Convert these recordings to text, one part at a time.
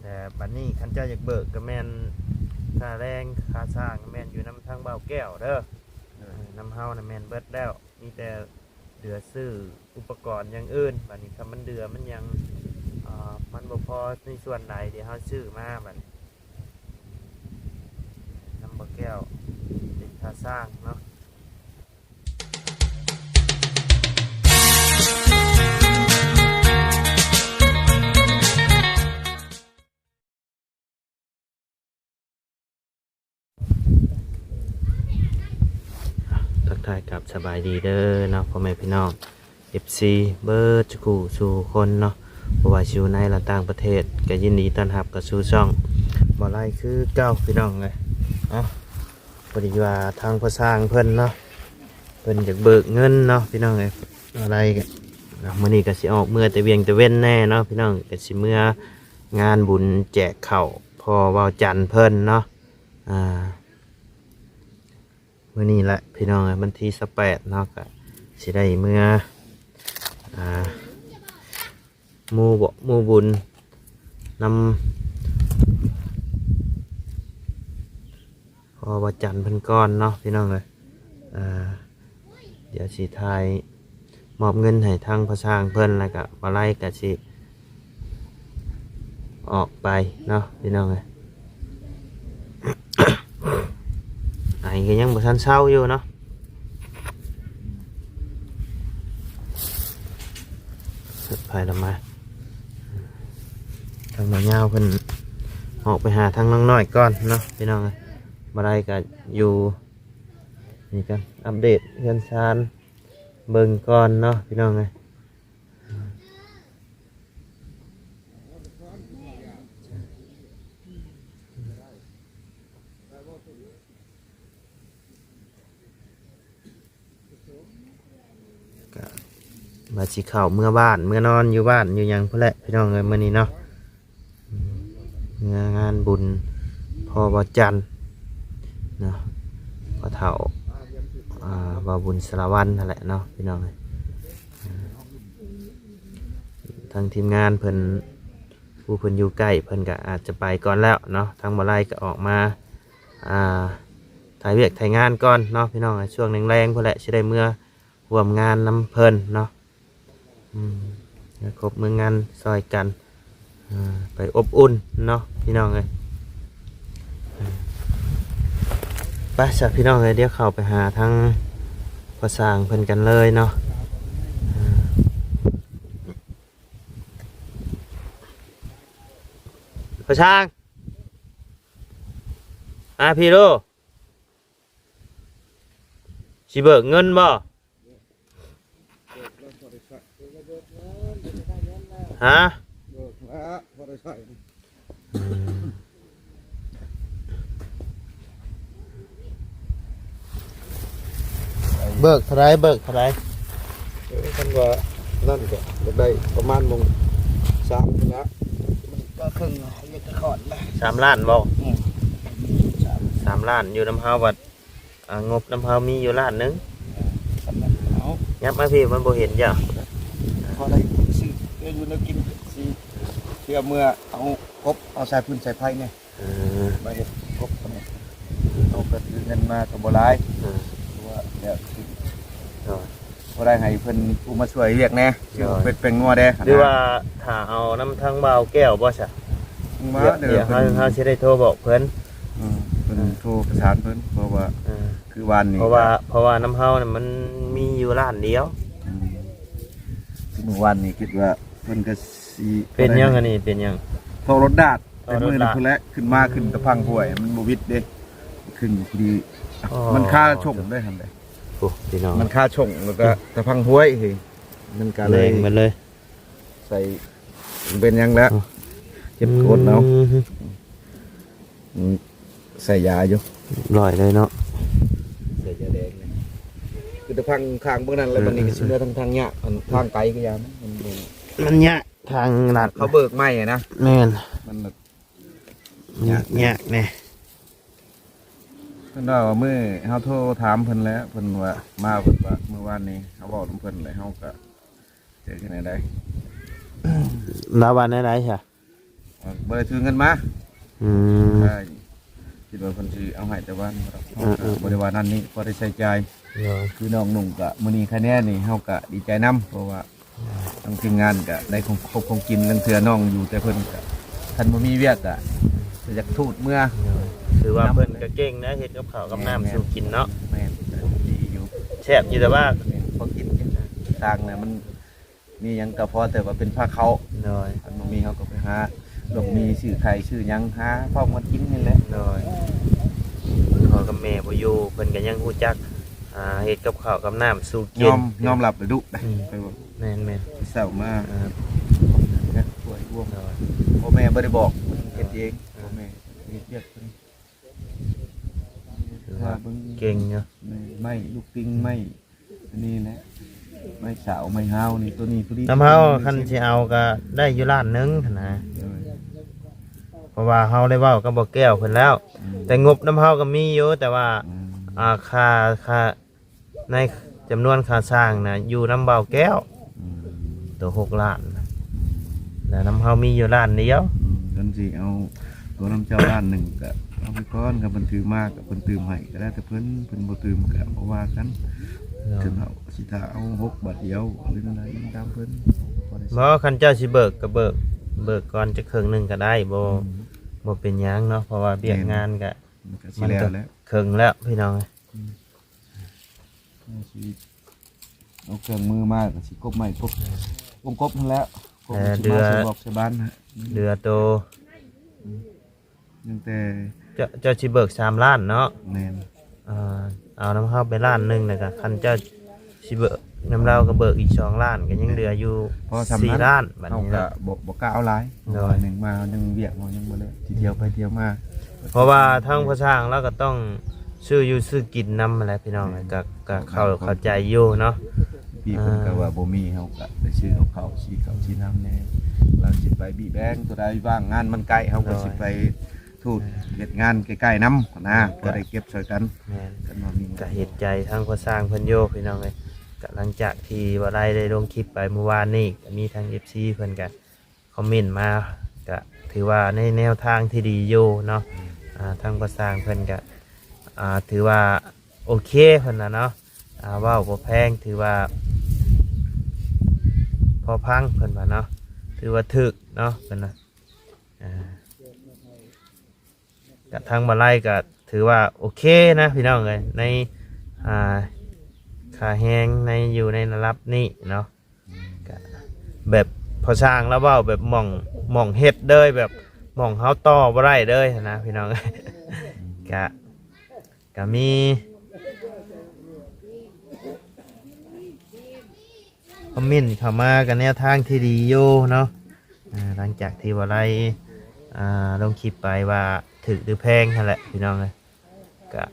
ແຕ່ບັດນີ້ຄັນເຈົ້າຢາກເບີກກໍແມ່ນຄ່າແຮງຄ່າຊ່າງກໍແມ່ນຢູ່ນຳທາງບ່າວແກ້ວເດີ. ເອີ ນຳເຮົານະແມ່ນເບິດແລ້ວ ມີແຕ່ເຫຼືອຊື້ອຸປະກອນຢ່າງອື່ນ. ບັດນີ້ຄັນມັນເຫຼືອມັນຫຍັງ ເອີ ມັນບໍ່ພໍໃນສ່ວນໃດ ດຽວເຮົາຊື້ມາບັດນີ້ ນຳບ່າວແກ້ວເປັນຄ່າຊ່າງເນາະ. ທັກທາຍກັບສະບາຍດີເດີເນາະ ພໍ່ແມ່ພີ່ນ້ອງ ເອັຟຊີ ເບິດສູ່ຄູ່ສູ່ຄົນເນາະ ບໍ່ວ່າຊິຢູ່ໃນ ແລະ ຕ່າງປະເທດ ກໍຍິນດີຕ້ອນຮັບເຂົ້າສູ່ຊ່ອງບໍ່ໄລຄືເກົ່າ ພີ່ນ້ອງເອີຍ. ເອົ້າ ພໍດີວ່າທາງພໍ່ຊ່າງເພິ່ນເນາະ ເພິ່ນຢາກເບີກເງິນເນາະ ພີ່ນ້ອງເອີຍ. ບໍ່ໄລກໍ ມື້ນີ້ກໍຊິອອກເມືອແຕ່ວຽງແຕ່ເວັນແດ່ເນາະ ພີ່ນ້ອງ ກໍຊິເມືອງານບຸນແຈກເຂົ້າພໍ່ເວົ້າຈັນເພິ່ນເນາະ. ອ່າ ມື້ນີ້ແຫຼະ ພີ່ນ້ອງເອີຍ ວັນທີຊາວແປດເນາະ ກະຊິໄດ້ເມືອ ອ່າ ໝູ່ບໍ ໝູ່ບຸນນຳພໍ່ວາຈັນເພິ່ນກ່ອນເນາະ ພີ່ນ້ອງເອີຍ. ອ່າ ດຽວຊິຖ່າຍມອບເງິນໃຫ້ທາງພໍ່ຊ່າງເພິ່ນ ແລ້ວກະບໍ່ໄລກະຊິອອກໄປເນາະ ພີ່ນ້ອງເອີຍ. ໄອກໍຍັງບໍ່ທັນເຊົາຢູ່ເນາະ ເປີດໄຟລະມາ. ທາງໝໍຍາວເພິ່ນອອກໄປຫາທາງນ້ອງນ້ອຍກ່ອນເນາະ ພີ່ນ້ອງເອີຍ. ບໍ່ໄລກະຢູ່ນີ້ກັນ ອັບເດດເຮືອນຊານເບິ່ງກ່ອນເນາະ ພີ່ນ້ອງເອີຍ. ກະວ່າຊິເຂົ້າເມືອບ້ານ ເມືອນອນຢູ່ບ້ານຢູ່ຫຍັງພຸ້ນແຫຼະ ພີ່ນ້ອງເອີຍ ມື້ນີ້ເນາະ. ເມືອງານບຸນພໍ່ວາຈັນເນາະ ພໍ່ເຖົ້າ ອ່າ ວາບຸນສາລະວັນຫັ້ນແຫຼະເນາະ ພີ່ນ້ອງເອີຍ. ທາງທີມງານເພິ່ນ ຜູ້ເພິ່ນຢູ່ໃກ້ເພິ່ນກໍອາດຈະໄປກ່ອນແລ້ວເນາະ ທາງບໍ່ໄລກໍອອກມາ ອ່າ ຖ່າຍວຽກຖ່າຍງານກ່ອນເນາະ ພີ່ນ້ອງເອີຍ. ຊ່ວງແລງໆພຸ້ນແຫຼະ ຊິໄດ້ເມືອຮ່ວມງານນຳເພິ່ນເນາະ ອືມ ແລ້ວຄົບເມືອງານຊ່ອຍກັນ ອ່າ ໄປອົບອຸ່ນເນາະ ພີ່ນ້ອງເອີຍ. ໄປຊະ ພີ່ນ້ອງເອີຍ ດຽວເຂົ້າໄປຫາທາງພໍ່ຊ່າງເພິ່ນກັນເລີຍເນາະ. ພໍ່ຊ່າງ ມາພີ້ໂລ ຊິເບີກເງິນບໍ່? ຮະ? ເບີກແລ້ວ ພໍໄດ້ໃຊ້. ອືມ ເບີກເທົ່າໃດ? ເບີກເທົ່າໃດ? ເອີ ຄັນວ່ານັ້ນກໍຢາກໄດ້ປະມານໝ່ອງສາມພຸ້ນລະ ກໍເຄິ່ງລະ ຍັງຈະຂອດລະ ສາມລ້ານບໍ່? ອືມ ສາມ ສາມລ້ານ ຢູ່ນຳເຮົາບັດ ອ່າ ງົບນຳເຮົາມີຢູ່ລ້ານໜຶ່ງ. ເອີ ສຳນັ້ນເອົາ ຫຍັບມາພີ້ ມັນບໍ່ເຫັນເຈົ້າ. ພໍໄດ້ຊື້ແນວຢູ່ແນວກິນ ຊິ ຊິເອົາເມືອເອົາກົບ ເອົາສາຍຟືນສາຍໄຟແດ່. ເອີ ມາເຮັດກົບ ເຮົາກໍຖືເງິນມາກໍບໍ່ຫຼາຍ. ເອີ ເພາະວ່າແລ້ວ ໂດຍ ພໍໄດ້ໃຫ້ເພິ່ນຜູ້ມາຊ່ວຍວຽກແດ່ ຊື້ ໂດຍ ເປັດແປງນົວແດ່. ຫຼືວ່າຖ້າເອົານຳທາງບ່າວແກ້ວບໍ່ຊະ? ມາ ດຽວ ເດີ ດຽວເຮົາ ເພິ່ນ ເຮົາຊິໄດ້ໂທບອກເພິ່ນ. ອືມ ເພິ່ນ ເອີ ໂທປະສານເພິ່ນ ເພາະວ່າ ເອີ ຄືວານນີ້ ເພາະວ່າ ກໍ ເພາະວ່ານຳເຮົານີ້ມັນມີຢູ່ລ້ານດຽວ. ອືມ ຄືມື້ວານນີ້ຄິດວ່າເພິ່ນກໍຊິ ເປັນຫຍັງອັນນີ້ ເປັນຫຍັງ? ທໍ່ລົດດາດ. ເອີ ເປັນມື້ນັ້ນພຸ້ນແຫຼະ ຂຶ້ນມາ ອືມ ຂຶ້ນຕະພັງຫ້ວຍ ມັນບໍ່ວິດເດ້ ຂຶ້ນພໍດີ. ອໍ ມັນຄາຊົງເດ້ຫັ້ນເດ້. ໂອ້ ພີ່ນ້ອງ ມັນຄາຊົງ ແລ້ວກໍ ອືມ ຕະພັງຫ້ວຍ ມັນກໍເລີຍ ແຮງມັນເລີຍ ໃສ່ ເປັນຫຍັງແລ້ວ ອໍ ເຈັບໂກດເອົາ. ອືມ ອືມ ໃສ່ຢາຢູ່ ລອຍເລີຍເນາະ ໃສ່ຢາແດງ. ຄືຕະພັງຂ້າງເບິ່ງນັ້ນແລ້ວ ອືມ ບັດນີ້ກໍຊິເມືອທາງ ທາງຍາກ ອັນທາງໄກກໍຢ່າ ມັນ ມັນ ມັນຍາກ ທາງລັດ ເຂົາເບີກໃໝ່ນະ. ແມ່ນ ມັນຍາກ ຍາກແດ່. ເພິ່ນວ່າມື້ເຮົາໂທຖາມເພິ່ນແລ້ວ ເພິ່ນວ່າມາ ເພິ່ນວ່າມື້ວານນີ້ເຮົາເວົ້ານຳເພິ່ນແລ້ວ ເຮົາກໍ ເຈີກັນແນວໃດ? ລາວວ່າແນວໃດຊະ? ບໍ່ໄດ້ຖືເງິນມາ. ອືມ ຄິດວ່າເພິ່ນຊິເອົາໃຫ້ແຕ່ວ່າ ເອີໆໆ ບໍ່ໄດ້ວ່ານັ້ນນີ້ ພໍໄດ້ໃຊ້ຈ່າຍ. ໂດຍ ຄືນ້ອງນຸ່ງກະ ມື້ນີ້ຄະແນນນີ້ ເຮົາກະດີໃຈນຳ ເພາະວ່າ ທາງທີມງານກະໄດ້ຂອງ ຂອງກິນ ລາງເທື່ອນ້ອງຢູ່ ແຕ່ເພິ່ນກະ ຄັນບໍ່ມີວຽກກະ ກະຢາກທູດເມືອ. ໂດຍ ຖືວ່າເພິ່ນກະເກັ່ງນະ ເຮັດກັບເຂົ້າກັບນ້ຳ ແມ່ນໆ ສູ່ກິນເນາະ. ແມ່ນ ກະດີຢູ່ ແຊບຢູ່ ແຕ່ວ່າ ແມ່ນ ພໍກິນ ກິນຕ່າງນະ ມັນມີຫຍັງກະພໍ ແຕ່ວ່າເປັນພາເຂົ້າ. ໂດຍ ຄັນບໍ່ມີເຮົາກະໄປຫາ ລວກໝີ່ ຊື້ໄຂ່ ຊື້ຫຍັງ ຫາພ້ອມກັນກິນນີ້ແຫຼະ. ໂດຍ ພໍ່ກັບແມ່ບໍ່ຢູ່ ເພິ່ນກະຍັງຮູ້ຈັກ ອ່າ ເຮັດກັບເຂົ້າກັບນ້ຳສູ່ກິນ. ຍອມ ຍອມຮັບເລີຍດຸ. ອືມ ໄປບໍ່ ແມ່ນໆ ເຊົ້າມາ ເອີ ແພັກຖ້ວຍລວມ. ໂດຍ ພໍ່ແມ່ບໍ່ໄດ້ບອກ ເຮັດເອງ. ເອີ ພໍ່ແມ່ເຮັດວຽກເພິ່ນ ຖືວ່າເກັ່ງຢູ່. ແມ່ນ ໄມ້ລູກປິງ ໄມ້ ອັນນີ້ແຫຼະ ໄມ້ສາວ ໄມ້ຮາວນີ້ ໂຕນີ້ພໍດີ. ນຳເຮົາຄັນຊິເອົາກະໄດ້ຢູ່ລ້ານໜຶ່ງຫັ້ນນະ. ໂດຍ ເພາະວ່າເຮົາໄດ້ເວົ້າກັບບ່າວແກ້ວເພິ່ນແລ້ວ. ອືມ ແຕ່ງົບນຳເຮົາກະມີຢູ່ ແຕ່ວ່າ ອືມ ອ່າ ຄ່າ ຄ່າ ໃນຈຳນວນຄ່າສ້າງນະ ຢູ່ນຳບ່າວແກ້ວ. ອືມ ໂຕຫົກລ້ານນະ ແລ້ວນຳເຮົາມີຢູ່ລ້ານດຽວ. ອືມ ຄັນຊິເອົາໂຕນຳເຈົ້າລ້ານໜຶ່ງກະເອົາໄປກ່ອນ ຄັນເພິ່ນຖືມາກະເພິ່ນຕື່ມໃຫ້ກະແລ້ວແຕ່ເພິ່ນ ເພິ່ນບໍ່ຕື່ມກະບໍ່ວ່າກັນ. ໂດຍ ເຖິງເຮົາຊິຖ້າເອົາຫົກບາດດຽວ ຫຼືແນວໃດມັນຕາມເພິ່ນ. ບໍ່ ຄັນເຈົ້າຊິເບີກກະເບີກ ເບີກກ່ອນຈັກເຄິ່ງໜຶ່ງກະໄດ້ ບໍ່ ອືມ ບໍ່ເປັນຫຍັງເນາະ ເພາະວ່າວຽກງານກະ ມັນກະຊິແລ້ວແລ້ວ ມັນກະເຄິ່ງແລ້ວພີ່ນ້ອງ. ອືມ ຊິເອົາເຄື່ອງມືມາກະຊິກົບໄມ້ກົບ ວົງກົບຫັ້ນແຫຼະ ກົບ ເອີ ຊິມາໃສ່ບອກໃສ່ບານ. ເຫຼືອໂຕ ອືມ ຕັ້ງແຕ່ ເຈົ້າ ເຈົ້າຊິເບີກສາມລ້ານເນາະ. ແມ່ນ ອ່າ ເອົານຳເຮົາໄປລ້ານໜຶ່ງ ແລ້ວກະຄັນເຈົ້າຊິເບີກນຳລາວກະເບີກອີກສອງລ້ານ ກະຍັງເຫຼືອຢູ່ສີ່ລ້ານ. ບາດນີ້ເຮົາກະບໍ່ ບໍ່ກ້າເອົາຫຼາຍ. ໂດຍ ເພາະວ່າໜຶ່ງມາເຮົາຍັງ ວຽກເຮົາຍັງບໍ່ແລ້ວ ຊິທ່ຽວໄປທ່ຽວມາ ເພາະວ່າທາງພໍ່ຊ່າງລາວກະຕ້ອງຊື້ຢູ່ຊື້ກິນນຳຫັ້ນແຫຼະພີ່ນ້ອງ. ແມ່ນ ກະ ກະເຂົ້າ ເຂົ້າໃຈຢູ່ເນາະ. ພີ່ເພິ່ນກະວ່າບໍ່ມີ ເຮົາກະໄປຊື້ກັບເຂົ້າ ຊື້ເຂົ້າຊື້ນ້ຳແດ່ ລາວຊິໄປບີແບງໂຕໃດ ວ່າງງານມັນໃກ້ ເຮົາກະຊິໄປ ໂດຍ ທູດເຮັດງານໃກ້ໆນຳຫັ້ນນະ ອືມ ພໍໄດ້ເກັບຊ່ອຍກັນ. ແມ່ນ ຄັນວ່າມີ ກະເຫັນໃຈທາງພໍ່ຊ່າງເພິ່ນຢູ່ພີ່ນ້ອງເອີຍ. ກະຫຼັງຈາກທີ່ບ່າວໄລໄດ້ລົງຄລິບໄປມື້ວານນີ້ ກະມີທາງເອັຟຊີເພິ່ນກະຄອມເມັນມາ ກະຖືວ່າໃນແນວທາງທີ່ດີຢູ່ເນາະ. ອືມ ອ່າ ທາງພໍ່ຊ່າງເພິ່ນກະ ອ່າ ຖືວ່າໂອເຄເພິ່ນນະເນາະ. ອ່າ ເວົ້າບໍ່ແພງ ຖືວ່າພໍຟັງເພິ່ນວ່າເນາະ ຖືວ່າຖືກເນາະເພິ່ນນະ. ອ່າ ກະທາງບ່າວໄລກະຖືວ່າໂອເຄນະພີ່ນ້ອງເອີຍ ໃນ ອ່າ ຄ່າແຮງໃນ ຢູ່ໃນລະດັບນີ້ເນາະ. ກະແບບພໍ່ຊ່າງລາວເວົ້າແບບໝ່ອງ ໝ່ອງເຮັດເລີຍ ແບບໝ່ອງເຮົາຕໍ່ບໍ່ໄດ້ເລີຍຫັ້ນນະພີ່ນ້ອງເອີຍ. ກະ ກະມີ ຄອມເມັນເຂົ້າມາກະແນວທາງທີ່ດີຢູ່ເນາະ. ອ່າ ຫຼັງຈາກທີ່ບ່າວໄລ ອ່າ ລົງຄລິບໄປວ່າຖືກຫຼືແພງຫັ້ນແຫຼະພີ່ນ້ອງເອີຍ ກະ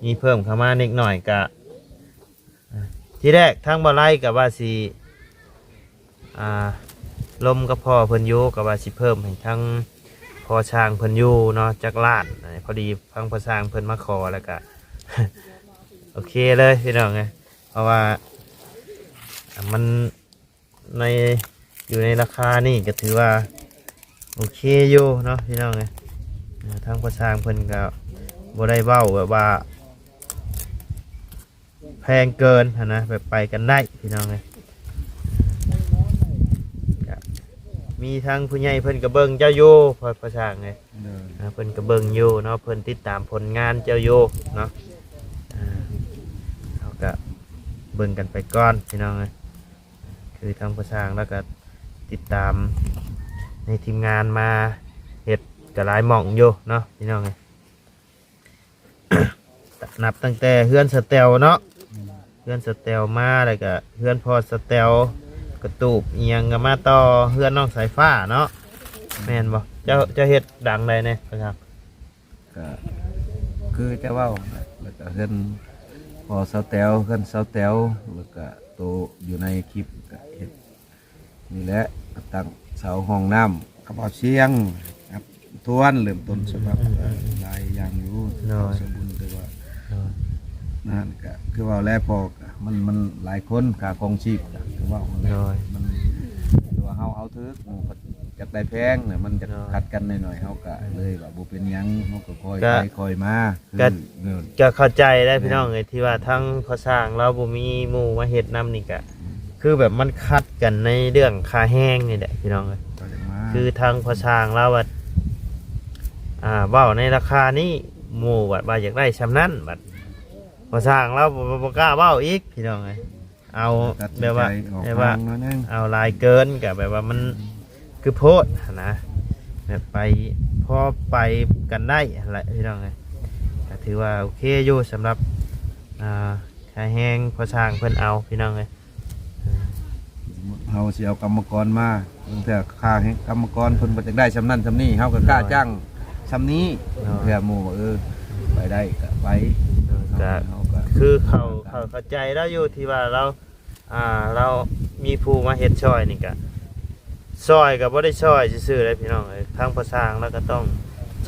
ມີເພີ່ມເຂົ້າມານິດໜ້ອຍ. ກະ ອ່າ ທີແລກທາງບ່າວໄລກະວ່າຊິ ອ່າ ລົມກັບພໍ່ເພິ່ນຢູ່ ກະວ່າຊິເພີ່ມໃຫ້ທາງພໍ່ຊ່າງເພິ່ນຢູ່ເນາະ ຈັກລ້ານ. ພໍດີທາງພໍ່ຊ່າງເພິ່ນມາຂໍ ແລ້ວກະ ໂອເຄເລີຍພີ່ນ້ອງເອີຍ ເພາະວ່າ ອ່າ ມັນໃນ ຢູ່ໃນລາຄານີ້ກະຖືວ່າໂອເຄຢູ່ເນາະພີ່ນ້ອງເອີຍ. ອ່າ ທາງພໍ່ຊ່າງເພິ່ນກະບໍ່ໄດ້ເວົ້າແບບວ່າ ແພງເກີນຫັ້ນນະ ແບບໄປກັນໄດ້ພີ່ນ້ອງເອີຍ. ກະມີທາງຜູ້ໃຫຍ່ເພິ່ນກະເບິ່ງເຈົ້າຢູ່ ພໍ່ ພໍ່ຊ່າງເອີຍ. ໂດຍ ອ່າ ເພິ່ນກະເບິ່ງຢູ່ເນາະ ເພິ່ນຕິດຕາມຜົນງານເຈົ້າຢູ່ເນາະ. ອ່າ ເຮົາກະເບິ່ງກັນໄປກ່ອນພີ່ນ້ອງເອີຍ. ຄືທາງພໍ່ຊ່າງລາວກະຕິດຕາມໃນທີມງານມາເຮັດກະຫຼາຍໝ່ອງຢູ່ເນາະພີ່ນ້ອງເອີຍ. ນັບຕັ້ງແຕ່ເຮືອນສະແຕວເນາະ ອືມ ເຮືອນສະແຕວມາ ແລ້ວກະເຮືອນພໍ່ສະແຕວ ກະຕູບອີ່ຫຍັງກະມາຕໍ່ເຮືອນນ້ອງສາຍຟ້າເນາະ. ແມ່ນບໍ່? ເຈົ້າ ເຈົ້າເຮັດຫຼັງໃດແດ່? ກະຄືຈະເວົ້າ ແລ້ວກະເຮືອນພໍ່ສາວແຕວ ເຮືອນສາວແຕວ ແລ້ວກະໂຕຢູ່ໃນຄລິບກະເຮັດ ນີ້ແຫຼະ ຕັ້ງເສົາຫ້ອງນ້ຳ ກະເບົາຊຽງ ຮັບທວນ ເລີ່ມຕົ້ນສະບັບ ອືມ ຫຼາຍຢ່າງຢູ່. ໂດຍ ສະບຸນ ແຕ່ວ່າ ໂດຍ ນັ້ນກະຄືເວົ້າແຫຼະ ພໍກະ ມັນ ມັນຫຼາຍຄົນ ຄ່າຄອງຊີບກະຄືເວົ້າຫັ້ນແຫຼະ. ໂດຍ ມັນ ແຕ່ວ່າເຮົາເອົາຖືກ ໝູ່ເຂົາ ຢາກໄດ້ແພງ ແລ້ວມັນຈະຂັດກັນໜ້ອຍໆ ເຮົາກໍເລີຍວ່າບໍ່ເປັນຫຍັງ ເຮົາກໍຄ່ອຍໄປຄ່ອຍມາ ກໍເຂົ້າໃຈໄດ້ພີ່ນ້ອງເອີຍ ທີ່ວ່າທາງພໍ່ຊ່າງລາວບໍ່ມີໝູ່ມາເຮັດນຳນີ້ ກໍຄືແບບມັນຂັດກັນໃນເລື່ອງຄ່າແຮງນີ້ແຫຼະພີ່ນ້ອງເອີຍ. ຄືທາງພໍ່ຊ່າງລາວວ່າ ອ່າ ເວົ້າໃນລາຄານີ້ ໝູ່ບັດວ່າຢາກໄດ້ຊ່ຳນັ້ນ ບັດພໍ່ຊ່າງລາວບໍ່ ບໍ່ກ້າເວົ້າອີກພີ່ນ້ອງເອີຍ. ເອົາແບບວ່າ ແບບວ່າເອົາຫຼາຍເກີນ ກໍແບບວ່າມັນຄືໂພດຫັ້ນນະ ແບບໄປ ພໍໄປກັນໄດ້ຫັ້ນແຫຼະພີ່ນ້ອງເອີຍ. ກໍຖືວ່າໂອເຄຢູ່ ສຳລັບ ອ່າ ຄ່າແຮງພໍ່ຊ່າງເພິ່ນເອົາພີ່ນ້ອງເອີຍ. ເຮົາຊິເອົາກຳມະກອນມາ ບາງເທື່ອຄ່າແຮງກຳມະກອນເພິ່ນບໍ່ຢາກໄດ້ຊ່ຳນັ້ນຊ່ຳນີ້ ເຮົາກໍກ້າຈ້າງຊ່ຳນີ້. ເພື່ອໝູ່ວ່າ ເອີ ໄປໄດ້ກໍໄປ ກໍເຮົາກໍຄືເຂົ້າ ເຂົ້າ ເຂົ້າໃຈລາວຢູ່ ທີ່ວ່າລາວ ອ່າ ລາວມີຜູ້ມາເຮັດຊ່ອຍນີ້ ກໍຊ່ອຍກໍບໍ່ໄດ້ຊ່ອຍຊື່ໆເດ້ພີ່ນ້ອງເອີຍ. ທາງພໍ່ຊ່າງລາວກໍຕ້ອງ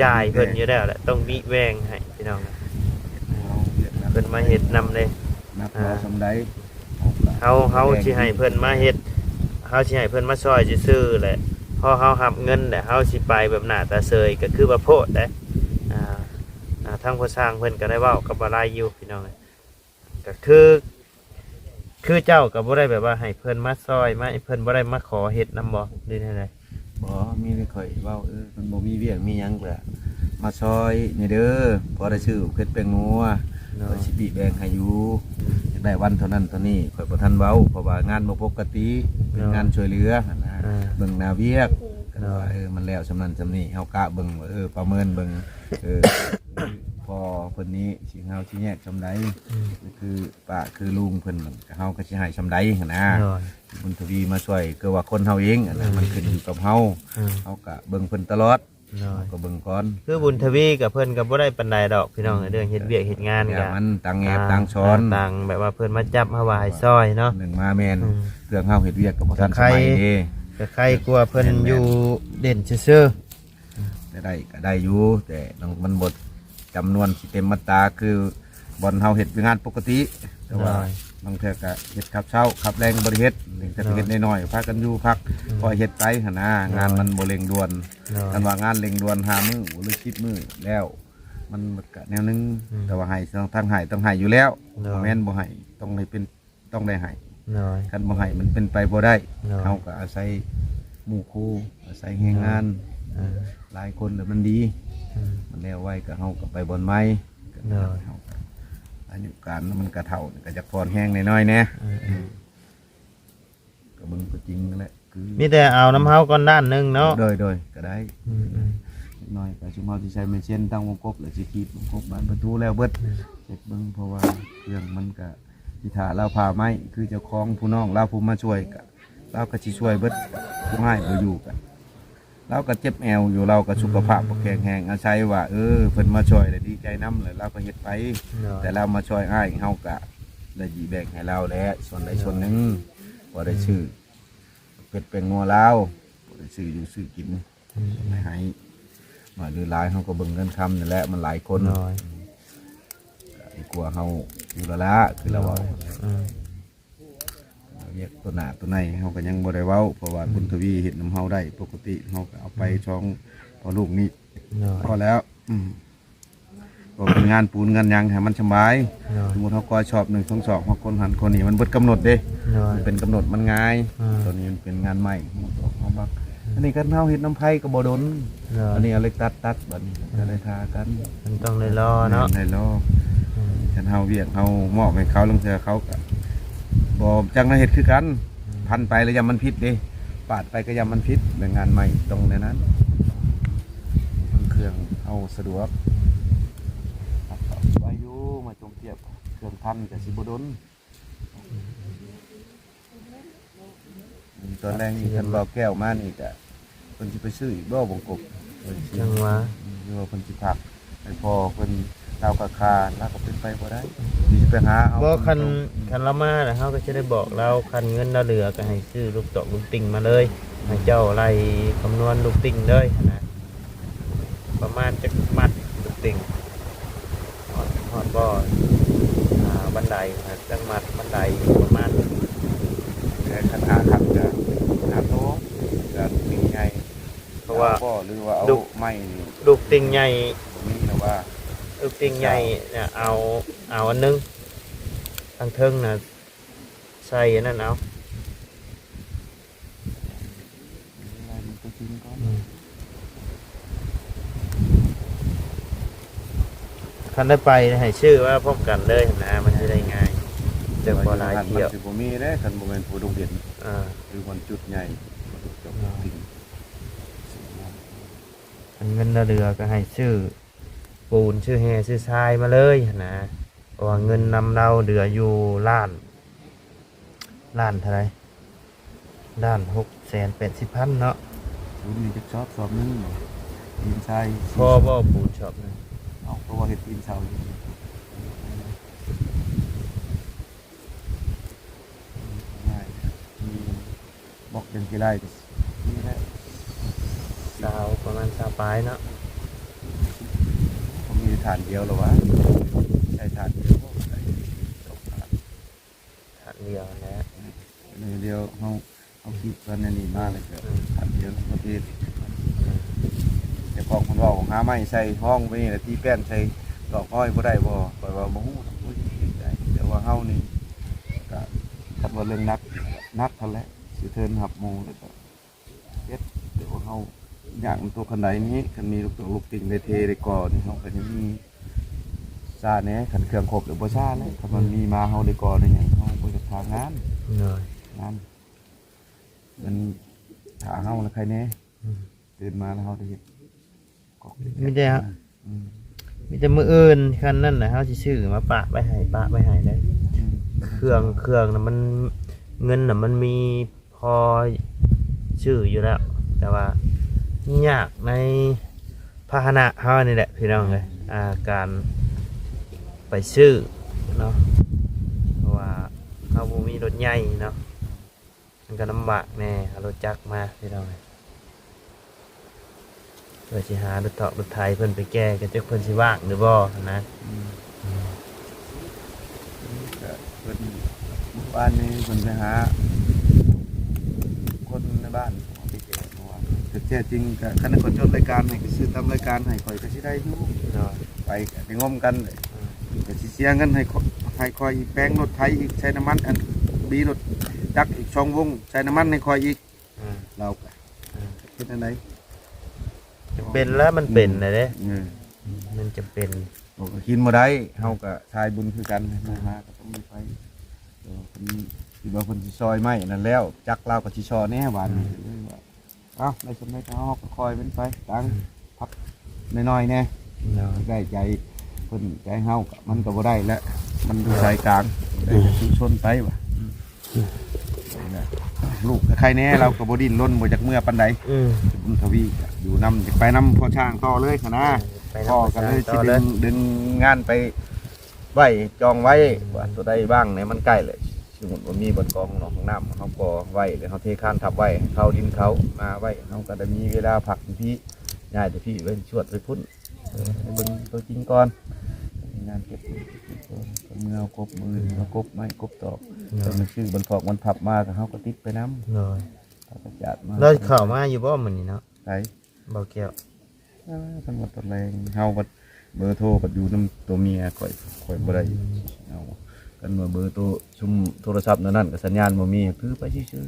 ຈ່າຍເພິ່ນຢູ່ແລ້ວແຫຼະ ຕ້ອງບິແບ່ງໃຫ້ພີ່ນ້ອງ ເພິ່ນມາເຮັດນຳເດ້ ໜັກເບົາຊ່ຳໃດ ເຮົາ ເຮົາຊິໃຫ້ເພິ່ນມາເຮັດ ເຮົາຊິໃຫ້ເພິ່ນມາຊ່ອຍຊື່ໆແຫຼະ. ພໍເຮົາຮັບເງິນແລ້ວ ເຮົາຊິໄປແບບໜ້າຕາເຊີຍ ກໍຄືວ່າໂພດເດ້. ອ່າ ອ່າ ທາງພໍ່ຊ່າງເພິ່ນກໍໄດ້ເວົ້າກັບບ່າວໄລຢູ່ພີ່ນ້ອງເອີຍ ກໍຄື ຄືເຈົ້າກໍບໍ່ໄດ້ແບບວ່າໃຫ້ເພິ່ນມາຊ່ອຍ ມາ ເພິ່ນບໍ່ໄດ້ມາຂໍເຮັດນຳບໍ່ ຫຼືແນວໃດ? ບໍ່ ມີແຕ່ຂ້ອຍເວົ້າ ເອີ ເພິ່ນບໍ່ມີວຽກມີຫຍັງ ກໍມາຊ່ອຍແດ່ເດີ ພໍໄດ້ຊື້ເຜັດແປ້ງນົວ ຂ້ອຍຊິບິແບ່ງໃຫ້ຢູ່ ຢາກໄດ້ວັນເທົ່ານັ້ນເທົ່ານີ້ ຂ້ອຍບໍ່ທັນເວົ້າ ເພາະວ່າງານບໍ່ປົກກະຕິ ເປັນງານຊ່ວຍເຫຼືອຫັ້ນນະ ເບິ່ງໜ້າວຽກ ກໍວ່າ ເອີ ມັນແລ້ວຊ່ຳນັ້ນຊ່ຳນີ້ ເຮົາກະເບິ່ງວ່າ ເອີ ປະເມີນເບິ່ງ ເອີ ພໍເພິ່ນນີ້ຊິ ເຮົາຊິແຍກຊ່ຳໃດ ຄື ປ້າຄືລຸງເພິ່ນ ເຮົາກໍຊິໃຫ້ຊ່ຳໃດຫັ້ນນະ. ບຸນທະວີມາຊ່ວຍ ຄືວ່າຄົນເຮົາເອງຫັ້ນນະ ມັນຂຶ້ນຢູ່ກັບເຮົາ ເຮົາກໍເບິ່ງເພິ່ນຕະຫຼອດ ເຮົາກໍເບິ່ງກ່ອນ. ຄືບຸນທະວີກັບເພິ່ນກໍບໍ່ໄດ້ປານໃດດອກພີ່ນ້ອງ ເລື່ອງເຮັດວຽກເຮັດງານກໍ ມັນຕ່າງແອບຕ່າງສອນ ຕ່າງແບບວ່າເພິ່ນມາຈັບເຮົາວ່າໃຫ້ຊ່ອຍເນາະ ໜຶ່ງມາແມ່ນ ເຄື່ອງເຮົາເຮັດວຽກກໍບໍ່ທັນສະໄໝເດ້ ກໍໄຄກວ່າເພິ່ນຢູ່ເດັ່ນຊື່ໆ. ໄດ້ກໍໄດ້ຢູ່ ແຕ່ມັນບໍ່ ຈຳນວນຊິເຕັມອັດຕາ ຄືບ່ອນເຮົາເຮັດວຽກງານປົກກະຕິ ແຕ່ວ່າບາງເທື່ອກໍເຮັດຂັບເຊົ້າຂັບແລງບໍ່ໄດ້ເຮັດ ແຕ່ເຮັດນ້ອຍໆ ພາກັນຢູ່ພັກ ຄ່ອຍເຮັດໄປຫັ້ນນະ ງານມັນບໍ່ເລັ່ງດ່ວນ. ຄັນວ່າງານເລັ່ງດ່ວນ ຫ້າມື້ ຫຼື ສິບມື້ແລ້ວ ມັນກໍແນວໜຶ່ງ ແຕ່ວ່າໃຫ້ ທາງໃຫ້ຕ້ອງໃຫ້ຢູ່ແລ້ວ ບໍ່ແມ່ນບໍ່ໃຫ້ ຕ້ອງໃຫ້ເປັນ ຕ້ອງໄດ້ໃຫ້ ຄັນບໍ່ໃຫ້ມັນເປັນໄປບໍ່ໄດ້. ເຮົາກໍອາໄສໝູ່ຄູ່ ອາໄສແຮງງານ ຫຼາຍຄົນແລ້ວມັນດີ ມັນແລ້ວໄວກໍເຮົາກໍໄປບ່ອນໃໝ່. ເຮົາອາຍຸການມັນກໍເຖົ້າ ກໍຢາກຜ່ອນແຮງໜ້ອຍໆແດ່ ກໍເບິ່ງຕົວຈິງນັ້ນແຫຼະ ຄືມີແຕ່ເອົານຳເຮົາກ່ອນດ້ານໜຶ່ງເນາະ. ໂດຍໆ ກໍໄດ້ ເລັກນ້ອຍກໍຊຸມເຮົາຊິໃຊ້ໄມ້ເຊັນຕັ້ງວົງກົບ ແລ້ວຊິຂີດວົງກົບບານປະຕູແລ້ວເບິດ ເຊັກເບິ່ງ ເພາະວ່າເຄື່ອງມັນກໍ ຊິຖ້າລາວຜ່າໄມ້ ຄືເຈົ້າຂອງຜູ້ນ້ອງລາວຜູ້ມາຊ່ວຍ ກະລາວກໍຊິຊ່ວຍເບິດ ຜູ້ຮ້າຍບໍ່ຢູ່ ກະລາວກໍເຈັບແອວຢູ່ ລາວກໍສຸຂະພາບບໍ່ແຂງແຮງ ອາໄສວ່າ ເອີ ເພິ່ນມາຊ່ວຍແລ້ວດີໃຈນຳ ແລ້ວລາວກໍເຮັດໄປ ແຕ່ລາວມາຊ່ວຍອ້າຍເຮົາ ກະໄດ້ແບ່ງໃຫ້ລາວແຫຼະ ສ່ວນໃດສ່ວນໜຶ່ງ ພໍໄດ້ຊື້ເຜັດແປ້ງນົວລາວ ພໍໄດ້ຊື້ຢູ່ຊື້ກິນ ໃຫ້ ໜ້ອຍຫຼືຫຼາຍ ເຮົາກໍເບິ່ງເງິນຄຳນີ້ແຫຼະ ມັນຫຼາຍຄົນ ກະດີກວ່າເຮົາຢູ່ລະລະ ຄືລາວເວົ້າ ວຽກຕົວໜ້າຕົວໃນເຮົາກໍຍັງບໍ່ໄດ້ເວົ້າ ເພາະວ່າບຸນທະວີເຮັດນຳເຮົາໄດ້ ປົກກະຕິເຮົາກໍເອົາໄປສອງພໍ່ລູກນີ້ພໍແລ້ວ ກໍເປັນງານປູນງານຫຍັງໃຫ້ມັນສະບາຍ ສົມມຸດເຮົາກ່ອຍຊອບໜຶ່ງສອງຊອບ ເຮົາຄົນຫັ້ນຄົນນີ້ ມັນເບິດກຳນົດເດ້ ມັນເປັນກຳນົດມັນງ່າຍ ຕົວນີ້ມັນເປັນງານໃໝ່ ເຮົາບັກ ອັນນີ້ຄັນເຮົາເຮັດນຳໃຜກໍບໍ່ດົນ ອັນນີ້ເອົາເຫຼັກຕັດຕັດ ບັດນີ້ກໍໄດ້ທ່າກັນ ມັນຕ້ອງໄດ້ລໍເນາະ ໄດ້ລໍ ຄັນເຮົາວຽກເຮົາມອບໃຫ້ເຂົາ ລາງເທື່ອເຂົາກໍບໍ່ຈັກແນວເຮັດຄືກັນ ພັນໄປແລ້ວຢ້ານມັນຜິດເດ້ ປາດໄປກໍຢ້ານມັນຜິດ ແມ່ນງານໃໝ່ຕ້ອງແນວນັ້ນ ເຄື່ອງເຮົາສະດວກ ໄວຢູ່ ມາຊົມທຽບເຄື່ອງພັນກໍຊິບໍ່ດົນ. ຕອນແລງນີ້ຄັນບໍ່ແກ້ວມານີ້ກະເພິ່ນຊິໄປຊື້ອີກບໍ່ ວົງກົບ ເພິ່ນຊິ ຈັ່ງວ່າ ຫຼືວ່າເພິ່ນຊິພັກໃຫ້ພໍ່ເພິ່ນ ລາວກະຄາ ລາວກະເປັນໄປບໍ່ໄດ້ ຊິໄປຫາເອົາ ບໍ່ ຄັນ ຄັນລາວມາລະ ເຮົາກະຈະໄດ້ບອກລາວ ຄັນເງິນລາວເຫຼືອກະໃຫ້ຊື້ລູກຕອກລູກຕິ່ງມາເລີຍ ໃຫ້ເຈົ້າໄລ່ຄຳນວນລູກຕິ່ງເລີຍຫັ້ນນະ ປະມານຈັກມັດລູກຕິ່ງ ຮອດ ຮອດບໍ່ ອ່າ ບັນໄດ ຈັກມັດບັນໄດປະມານ ແຕ່ຄັນຫາຄັນກະຫາໂຕ ກະມີໃຫຍ່ ເພາະວ່າ ເອົາບໍ່ ຫຼືວ່າເອົາ ລູກ ໄມ້ນີ້ ລູກຕິ່ງໃຫຍ່ ບໍ່ມີນະວ່າ ລູກຕິ່ງໃຫຍ່ ເອົາ ເອົາອັນໜຶ່ງ ທາງເທິງນະ ໃສ່ອັນນັ້ນເອົາ ອືມ ຄັນໄດ້ໄປໃຫ້ຊື້ມາພ້ອມກັນເລີຍຫັ້ນນະ ມັນຊິໄດ້ງ່າຍ ຈັ່ງບໍ່ຫຼາຍຖ້ຽວ ມັນຊິບໍ່ມີເດ້ ຄັນບໍ່ແມ່ນຜູ້ດວງເດັ່ນ ອ່າ ຫຼືວັນຈຸດໃຫຍ່ ອັນເງິນເຫຼືອກໍໃຫ້ຊື້ປູນ ຊື້ແຮ່ ຊື້ຊາຍມາເລີຍຫັ້ນນະ ເພາະວ່າເງິນນຳລາວເຫຼືອຢູ່ລ້ານ ລ້ານເທົ່າໃດ? ລ້ານຫົກແສນແປດສິບພັນເນາະ. ປູນນີ້ຈັກຊອບ ຊອບໜຶ່ງບໍ? ຕີນຊາຍ ພໍບໍ່ ສີ່ຊອບ ປູນຊອບໜຶ່ງ? ເອົາ ກໍວ່າເຮັດຕີນເສົາຢູ່ ງ່າຍ ມີບລັອກເປັນກິໄລກໍມີແລ້ວ ຊາວ ປະມານຊາວປາຍເນາະ. ກໍມີຖານດຽວແລ້ວຫວາ? ໃຊ້ຖານດຽວບໍ່? ໃຊ້ສອງຖານ ຖານດຽວຫັ້ນແຫຼະ ອືມ ດຽວເຮົາ ເຮົາຄິດວ່າແນວນີ້ມາແລ້ວກໍ ອືມ ຖານດຽວປະເພດ ອືມ ເຈົ້າຂອງເພິ່ນເວົ້າຫາໄມ້ໃສ່ຫ້ອງໄວ້ນີ້ລະ ຕີແປ້ນໃສ່ຕອກຫ້ອຍບໍ່ໄດ້ບໍ່? ຂ້ອຍວ່າບໍ່ຮູ້ດອກ ບໍ່ໄດ້ ແຕ່ວ່າເຮົານີ້ກໍ ຄັນວ່າເລື່ອງໜັກ ໜັກຫັ້ນແຫຼະ ສະເທີນຮັບໝູ່ແລ້ວກໍ ເຮັດ ແຕ່ວ່າເຮົາຢາກນຳຕົວຄັນໃດນີ້ ຄັນມີລູກຕົວລູກຕິ່ງໄດ້ເທໄດ້ກໍ່ນີ້ ເຮົາກໍຍັງມີຊ້າແດ່ ຄັນເຄື່ອງຄົບແລ້ວບໍ່ຊ້າແຫຼະ ຄັນມັນ ອືມ ມີມາເຮົາໄດ້ກໍ່ໄດ້ຫຍັງ ເຮົາບໍ່ຢາກຖ້າງານ ໂດຍ ງານ ມັນຖ້າເຮົາລະໄຄແດ່ ອືມ ຕື່ນມາແລ້ວເຮົາໄດ້ເຮັດ ມີແຕ່ ອືມ ມີແຕ່ມື້ອື່ນ ຄັນນັ້ນນະ ເຮົາຊິຊື້ມາປະໄວ້ໃຫ້ ປະໄວ້ໃຫ້ເດີ ອືມ ເຄື່ອງ ເຄື່ອງນະ ມັນ ເງິນນະ ມັນມີພໍຊື້ຢູ່ແລ້ວ ແຕ່ວ່າຍາກໃນພາຫະນະເຮົານີ້ແຫຼະ ພີ່ນ້ອງເອີຍ ອ່າ ການໄປຊື້ເນາະ ເພາະວ່າເຮົາບໍ່ມີລົດໃຫຍ່ເນາະ. ມັນກໍລຳບາກແດ່ ເອົາລົດຈັກມາ ພີ່ນ້ອງເອີຍ ເພື່ອຊິຫາລົດຖອກລົດໄຖເພິ່ນໄປແກ່ ກໍຈັກເພິ່ນຊິວ່າງຫຼືບໍ່ຫັ້ນນະ ອືມ ອືມ ກໍເພິ່ນ ເມື່ອວານນີ້ເພິ່ນໄປຫາຄົນໃນບ້ານເອົາໄປແກ່ ເພາະວ່າແທ້ຈິງກໍ ຄັນເຂົາຈົດລາຍການໃຫ້ ກໍຊື້ຕາມລາຍການໃຫ້ຂ້ອຍກໍຊິໄດ້ຢູ່ ໂດຍ ໄປກໍໄດ້ງົມກັນ ອືມ ກໍຊິເສຍເງິນໃຫ້ຂ້ອຍ ໃຫ້ຂ້ອຍອີກ ແປງລົດໄຖອີກ ໃສ່ນ້ຳມັນ ອັນ ບີລົດຈັກອີກສອງວົງ ໃສ່ນ້ຳມັນໃຫ້ຂ້ອຍອີກ ອ່າ ລາວກໍ ອ່າ ເຮັດແນວໃດ ຈຳເປັນແລ້ວ ມັນເປັນແລ້ວເດ້ ອືມ ມັນຈຳເປັນ ບອກກໍກິນບໍ່ໄດ້ ເຮົາກໍສາຍບຸນຄືກັນ ອືມ ມາຫາກໍຕ້ອງໄດ້ໄປ ເອີ ເພິ່ນຄິດວ່າເພິ່ນຊິຊ່ອຍໄມ້ນັ້ນແລ້ວ ຈັກລາວກໍຊິຊ່ອຍແດ່ ຫວານນີ້ ອືມ ເລີຍວ່າ ເອົ້າ ໄດ້ສ່ຳໃດກໍເອົາ ເຮົາກໍຄ່ອຍເປັນໄປ ຕ່າງ ອືມ ພັກໜ້ອຍໆແດ່ ໂດຍ ໄດ້ໃຈເພິ່ນໃຈເຮົາກໍ ມັນກໍບໍ່ໄດ້ແຫຼະ ມັນຢູ່ສາຍກາງ ໄດ້ແຕ່ ອືມ ສູ້ຊົນໄປວ່າ ອືມ ອືມ ລູກກໍໄຄແດ່ ລາວກໍບໍ່ດີ້ນລົນ ບໍ່ຢາກເມືອປານໃດ ອືມ ບຸນທະວີກໍຢູ່ນຳ ຢາກໄປນຳພໍ່ຊ້າງຕໍ່ເລີຍຫັ້ນນະ ເອີ ໄປນຳພໍ່ຊ້າງຕໍ່ເລີຍ ພໍ່ກໍເລີຍຊິດຶງ ດຶງງານໄປ ໄວ້ ຈອງໄວ້ ອືມ ວ່າຕົວໃດວ່າງໃນມັນໃກ້ແຫຼະ ສົມມຸດວ່າມີບ່ອນກອງຫ້ອງນ້ຳ ເຮົາກໍໄວ້ ແລ້ວເຮົາເທຄານທັບໄວ້ ໃຫ້ເຂົາດິນເຂົານາໄວ້ ເຮົາກໍໄດ້ມີເວລາພັກຢູ່ພີ້ ຍ້າຍແຕ່ພີ້ໄປຊວດໄປພຸ້ນ ເອີ ໃຫ້ເບິ່ງຕົວຈິງກ່ອນ ງານເກັບ ເມື່ອເຮົາກົບ ມື້ອື່ນເຮົາກົບໄມ້ກົບຕອກ ເອີ ຕ້ອງໄດ້ຊື້ບ່ອນພອກບ່ອນພັບມາ ກໍເຮົາກໍຕິດໄປນຳ ໂດຍ ເຂົາກໍຈາດມາ ແລ້ວເຂົ້າມາຢູ່ບໍ່ມື້ນີ້ເນາະ? ໃຜ? ບໍ່ກ່ຽວ ເອີ ຄັນວ່າຕອນແລງ ເຮົາບັດເບີໂທບັດຢູ່ນຳຕົວເມຍຂ້ອຍ ຂ້ອຍບໍ່ໄດ້ ອືມ ເອົາ ຄັນວ່າເບີໂທ ຊຸມໂທລະສັບແນວນັ້ນກໍສັນຍານບໍ່ມີ ຄືໄປຊື່ໆ ອືມ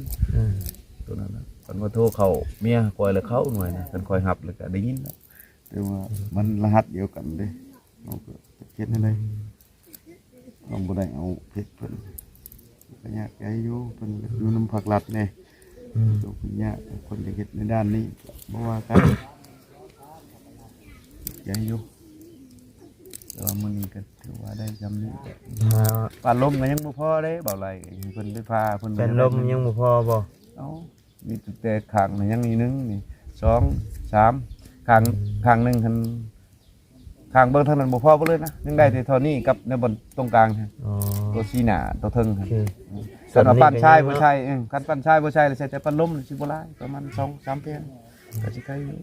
ຕົວນັ້ນນະ ຄັນວ່າໂທເຂົ້າເມຍຂ້ອຍລະເຂົ້າໜ່ວຍນະ ຄັນຂ້ອຍຮັບລະກະໄດ້ຍິນລະ ແຕ່ວ່າ ອືມ ມັນລະຫັດດຽວກັນເດ້ ເຮົາກໍຈັກເຮັດແນວໃດ ອືມ ເຮົາບໍ່ໄດ້ເອົາເພັດເພິ່ນ ກໍຍາກໃຈຢູ່ ເພິ່ນຢູ່ນຳພາກລັດແດ່ ອືມ ຕົວເພິ່ນຍາກ ເພິ່ນຈະເຮັດໃນດ້ານນີ້ ບໍ່ວ່າກັນ ໃຈຢູ່ ແຕ່ວ່າມື້ນີ້ກໍຖືວ່າໄດ້ຊ່ຳນີ້ ອ່າ ປານລົມກໍຍັງບໍ່ພໍເດ້ ເບົາໄຫຼ ເພິ່ນໄປພາເພິ່ນ ແປ້ນລົມຍັງບໍ່ພໍບໍ່? ເອົ້າ ມີແຕ່ຂ້າງນີ້ຍັງອີກໜຶ່ງນີ້ ສອງ ສາມ ຂ້າງ ອືມ ຂ້າງໜຶ່ງຫັ້ນ ຂ້າງເບິ່ງທາງນັ້ນບໍ່ພໍເບິດເລີຍນະ ຍັງໄດ້ແຕ່ທໍ່ນີ້ກັບໃນບ່ອນຕົງກາງ ອໍ ຕົວຊີ້ໜ້າຕົວເທິງ ຄື ຄັນວ່າປ້ານຊາຍບໍ່ໃສ່ ເອີ ຄັນປ້ານຊາຍບໍ່ໃສ່ລະໃສ່ແຕ່ປັດລົມ ຊິບໍ່ຫຼາຍ ປະມານສອງສາມແຜ່ນ ກໍຊິໄຄຢູ່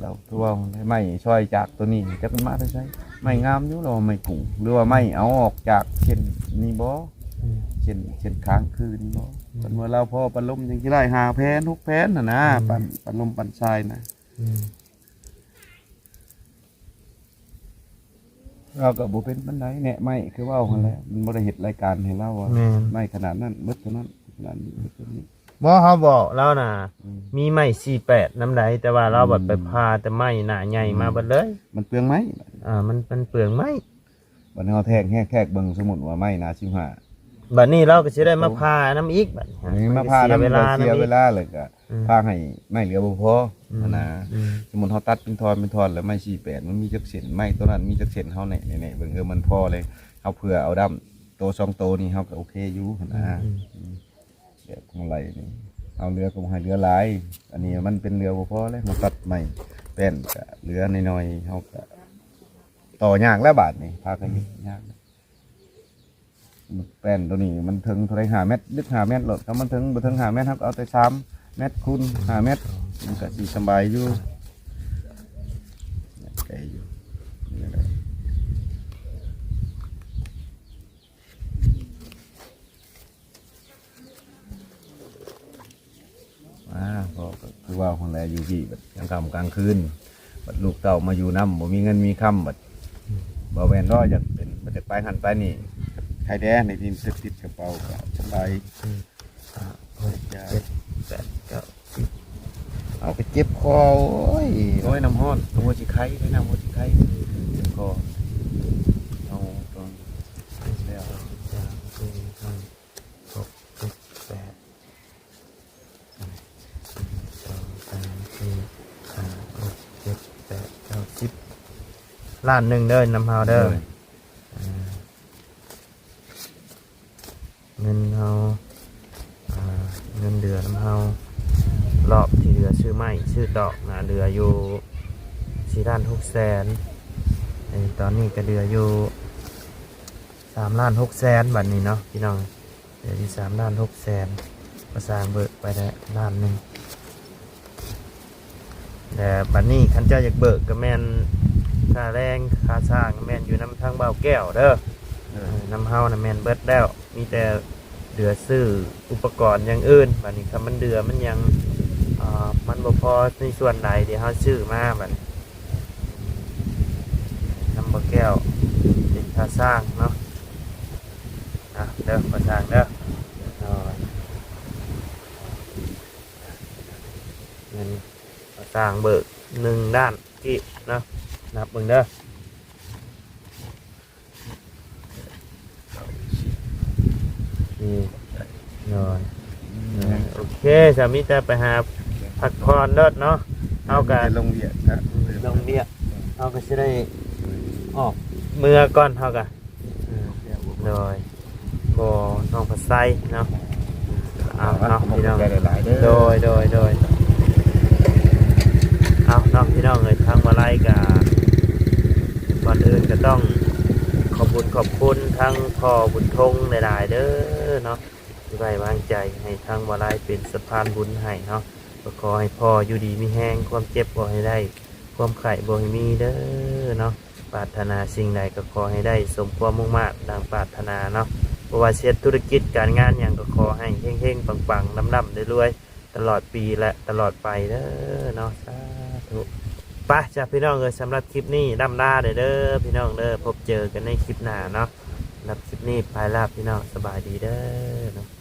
ລາວຄືວ່າໄມ້ຊ່ອຍຈາກຕົວນີ້ ຈັກມັນມາແຕ່ໃສ ໄມ້ງາມຢູ່ ລາວວ່າໄມ້ກຸ້ງ ຫຼືວ່າໄມ້ເອົາອອກຈາກເສັ້ນນີ້ບໍ ອືມ ເສັ້ນ ເສັ້ນຄ້າງຄືນີ້ບໍ ເພິ່ນວ່າລາວພໍປັນລົມ ຍັງຊິໄດ້ຫ້າແຜ່ນ ຫົກແຜ່ນຫັ້ນນະ ອືມ ປັນ ປັນລົມປັນຊາຍນະ ອືມ ລາວກໍບໍ່ເປັນປານໃດ ແນະໄມ້ຄືເວົ້າຫັ້ນແຫຼະ ອືມ ມັນບໍ່ໄດ້ເຮັດລາຍການໃຫ້ລາວວ່າ ແມ່ນ ໄມ້ຂະໜາດນັ້ນເບິດເທົ່ານັ້ນ ຂະໜາດນີ້ເບິດເທົ່ານີ້ ບໍ່ ເຮົາບອກລາວນະ ອືມ ມີໄມ້ສີ່ແປດນຳໃດ ແຕ່ວ່າລາວບັດ ອືມ ໄປຜ່າແຕ່ໄມ້ໜ້າໃຫຍ່ມາ ອືມ ເບິດເລີຍ ມັນເປືອງໄມ້ ອ່າ ມັນ ມັນເປືອງໄມ້ ບັດເຮົາແທກແຮກແທກເບິ່ງ ສົມມຸດວ່າໄມ້ໜ້າສິບຫ້າ ບັດນີ້ລາວກໍຊິໄດ້ມາຜ່ານຳອີກ ບັດນີ້ ອັນນີ້ມາຜ່ານຳ ເສຍເວລາ ກໍເສຍເວລາ ແລ້ວກໍ ອືມ ຜ່າໃຫ້ໄມ້ເຫຼືອບໍ່ພໍ ອືມ ຫັ້ນນະ ອືມ ສົມມຸດເຮົາຕັດເປັນທ່ອນເປັນທ່ອນ ແລ້ວໄມ້ສີ່ແປດ ມັນມີຈັກເສັ້ນ ໄມ້ຕົວນັ້ນມີຈັກເສັ້ນ ເຮົາແນະ ແນະ ແນະເບິ່ງ ເອີ ມັນພໍເລີຍ ເຮົາເພື່ອເອົາດ້າມໂຕສອງໂຕນີ້ ເຮົາກໍໂອເຄຢູ່ຫັ້ນນະ ອືມ ອືມ ແບບຂອງໄຫຼນີ້ ເອົາເຫຼືອກໍບໍ່ໃຫ້ເຫຼືອຫຼາຍ ອັນນີ້ມັນເປັນເຫຼືອບໍ່ພໍແລ້ວ ມາຕັດໄມ້ແປ້ນກະເຫຼືອໜ້ອຍໆ ເຮົາກະຕໍ່ຍາກແລ້ວບາດນີ້ ພາກັນຍາກ ແປ້ນໂຕນີ້ມັນເຖິງເທົ່າໃດ ຫ້າແມັດ ເລິກຫ້າແມັດໂລດ ຄັນມັນເຖິງ ບໍ່ເຖິງຫ້າແມັດ ເຮົາກໍເອົາແຕ່ສາມແມັດຄູນຫ້າແມັດ ມັນກະຊິສະບາຍຢູ່ ໃກ້ຢູ່ ນີ້ແຫຼະ. ອ່າ ກໍ ກໍຄືເວົ້າຫັ້ນແຫຼະ ຢູ່ພີ້ບັດກາງຄ່ຳກາງຄືນ ບັດລູກເຕົ້າມາຢູ່ນຳ ບໍ່ມີເງິນມີຄຳ ບັດ ອືມ ບໍ່ແມ່ນເນາະ ຢາກເປັນ ບັດຢາກໄປຫັ້ນໄປນີ້ ໃຄແດ່ໃນທີ່ຕິດ ຕິດກະເປົາກໍສະບາຍ ອືມ ຫ້າ ຫົກ ເຈັດ ແປດ ເກົ້າ ສິບ ເອົາໄປເຈັບຄໍ ໂອ້ຍ ໂອ້ຍ ນ້ຳຮ້ອນ ຫົວຊິໄຄເດ້ ນ້ຳຫົວຊິໄຄ ເຈັບຄໍ ເອົາຕອນແລ້ວ ສອງ ສາມ ສີ່ ຫ້າ ຫົກ ເຈັດ ແປດ ໜຶ່ງ ສອງ ສາມ ສີ່ ຫ້າ ຫົກ ເຈັດ ແປດ ເກົ້າ ສິບ ລ້ານໜຶ່ງເດີ ນຳເຮົາເດີ ໂດຍ ອ່າ ເງິນເຮົາ ອ່າ ເງິນເດືອນເຮົາ ລອບທີ່ເຫຼືອຊື້ໄມ້ຊື້ຕອກນະ ເຫຼືອຢູ່ສີ່ລ້ານຫົກແສນ ໃນຕອນນີ້ກໍເຫຼືອຢູ່ສາມລ້ານຫົກແສນ ບັດນີ້ເນາະ ພີ່ນ້ອງ ເຫຼືອຢູ່ສາມລ້ານຫົກແສນ ກໍສ້າງເບີກໄປໄດ້ລ້ານໜຶ່ງ. ແລະ ບັດນີ້ຄັນເຈົ້າຢາກເບີກກໍແມ່ນຄ່າແຮງຄ່າຊ່າງແມ່ນຢູ່ນຳທາງບ່າວແກ້ວເດີ ເອີ ນຳເຮົານະແມ່ນເບິດແລ້ວ ມີແຕ່ເຫຼືອຊື້ອຸປະກອນຢ່າງອື່ນ ບັດນີ້ຄັນມັນເຫຼືອມັນຫຍັງ ອ່າ ມັນບໍ່ພໍໃນສ່ວນໃດທີ່ເຮົາຊື້ມາ ບັດນີ້ນຳບ່າວແກ້ວເປັນຄ່າຊ່າງເນາະ ອ່ະ ເດີ ຄ່າຊ່າງເດີ ເອີ ເງິນ ສ້າງເບີກໜຶ່ງລ້ານກີບເນາະ ນັບເບິ່ງເດີ ນີ້ ໂດຍ ໂອເຄ ສາມີແຕ່ໄປຫາພັກຜ່ອນໂລດເນາະ ເຮົາກະ ໄປລົງວຽກນະ ລົງວຽກ ເຮົາກະຊິໄດ້ອອກເມືອກ່ອນ ເຮົາກະ ໂດຍ ບໍ່ ນ້ອງພັດໄຊເນາະ ເອົາເນາະ ພີ່ນ້ອງ ໂດຍ ໂດຍ ໂດຍ ເອົາເນາະ ພີ່ນ້ອງເອີຍ ທາງມາໄລກະ ກ່ອນອື່ນກະຕ້ອງຂອບບຸນຂອບຄຸນທາງພໍ່ບຸນທົງຫຼາຍໆເດີເນາະ ທີ່ໄວ້ວາງໃຈໃຫ້ທາງມາໄລເປັນສະພານບຸນໃຫ້ເນາະ ກໍຂໍໃຫ້ພໍ່ຢູ່ດີມີແຮງ ຄວາມເຈັບບໍ່ໃຫ້ໄດ້ ຄວາມໄຂ້ບໍ່ໃຫ້ມີເດີເນາະ ປາດຖະໜາສິ່ງໃດກໍຂໍໃຫ້ໄດ້ສົມຄວາມມຸ່ງມາດດັ່ງປາດຖະໜາເນາະ ບໍ່ວ່າຊິເຮັດທຸລະກິດການງານຫຍັງກໍຂໍໃຫ້ເຮັງໆປັງໆ ລ່ຳໆລວຍໆ ຕະຫຼອດປີ ແລະ ຕະຫຼອດໄປເດີເນາະ ສາທຸ ໄປຈ້າ ພີ່ນ້ອງເອີຍ ສຳລັບຄລິບນີ້ລ່ຳລາເດີ ພີ່ນ້ອງເດີ ພົບເຈີກັນໃນຄລິບໜ້າເນາະ ສຳລັບຄລິບນີ້ໄປລະ ພີ່ນ້ອງ ສະບາຍດີເດີເນາະ.